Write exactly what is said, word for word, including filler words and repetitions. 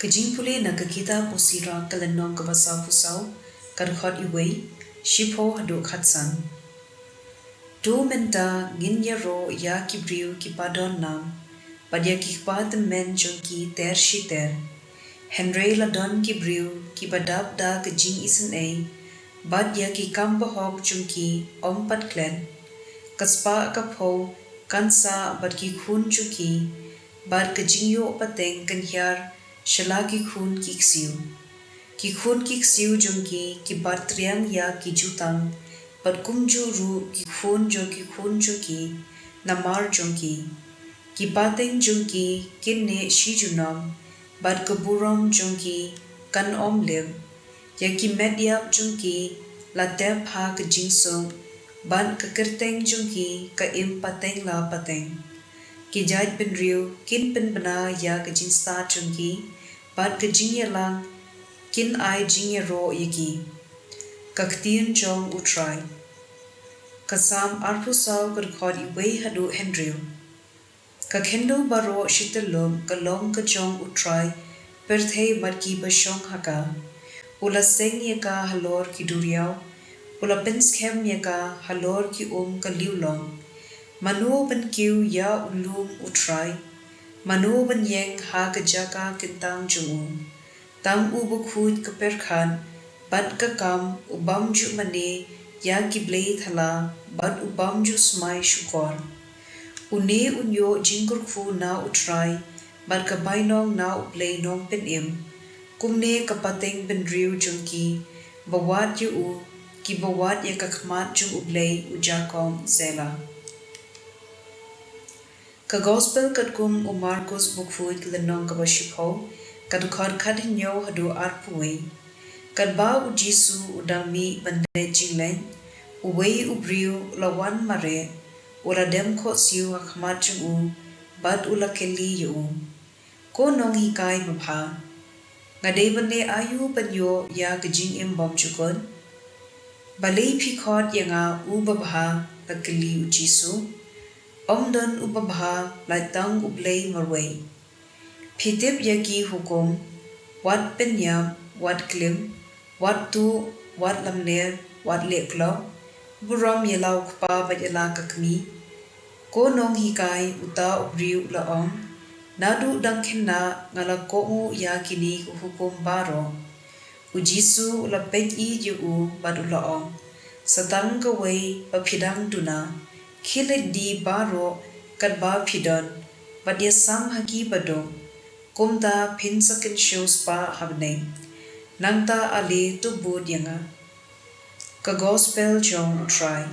Ka jingpule na ka kitab u Sirach ka lynnong kaba sawphew saw, ka dkhot wei, shiphew haduh khatsan. To mynta ngin ïaroh ïa ki briew kiba don nam, bad ïa ki kpa tymmen jong ki ter shi ter. Hynrei la don ki briew kiba dap da ka jingisynei, bad ïa ki kam bahok jong ki ym pat klet. Ka spah ka phew kan sah bad ki khun jong ki, bad ka jingïoh pateng kan hiar sha la ki khun ki ksiew. Ki khun ki ksiew jong ki ki bat triang ïa ki jutang, bad kumjuh ruh ki khun jong ki khun jong ki namar jong ki. Ki pateng jong ki kin neh shi junom, bad ka burom jong ki kan ym lip. Ïa ki met ïap jong ki la tep ha ka jingsuk, bad ka kyrteng jong ki ka im pateng la pateng. Ki jait bynriew kin pynbna ïa ka jingstad jong ki, bad ka jingïalang kin ai jingïaroh ïa ki. Ka ktien jong U Trai. Ka Salm arphew saw, ka dkhot wei haduh hynriew. Ka khyndew baroh shi tyllup ka long ka jong U Trai, pyrthei bad kiba shong ha ka. U la seng ïa ka halor ki duriaw, u la pynskhem ïa ka halor ki um ka liewlong. Mano ban kiew ïa u lum U Trai? Mano ban ïeng ha ka jaka kyntang jong u? Tang u bakhuid ka pyrkhat bad ka kam, u bym ju mane ïa ki blei thala, bad u bym ju smai shukor. Une un ïoh jingkyrkhu na U Trai, bad ka bainong na U Blei Nongpynim. Kumne ka pateng bynriew jong ki ba wad ïa u, kiba wad ïa ka khmat jong U Blei u Jakob. Selah. Ka Gospel katkum u Markus bakhuid, lynnong kaba shiphew, ka dkhot khathynñiew haduh arphew wei. Katba U Jisu u dang mih ban leit jingleit, uwei u briew u la wan mareh, u la dem khohsiew ha khmat jong u, bad u la kylli ïa u: Ko Nonghikai babha, nga dei ban leh aïu ban ïoh ïa ka jingim bymjukut? Balei phi khot ïa nga u babha? la kylli U Jisu. Ym don u babha, lait tang U Blei marwei. Phi tip ïa ki hukum: Wat pynïap, wat klim, wat tuh, wat lamler, wat leh klop, burom ïa la u kpa bad ïa la ka kmie. Ko Nonghikai, uta u briew u la ong, naduh dang khynnah nga la kohnguh ïa kine ki hukum baroh. U Jisu u la peit ïa u bad u la ong: Sa tang kawei ba phi dang duna. Khie leit die baroh katba phi don, bad ïasam ha ki baduk. Kumta phin sa kynshew spah ha bneng. Nangta ale to bud ïa nga. Ka Gospel jong U Trai.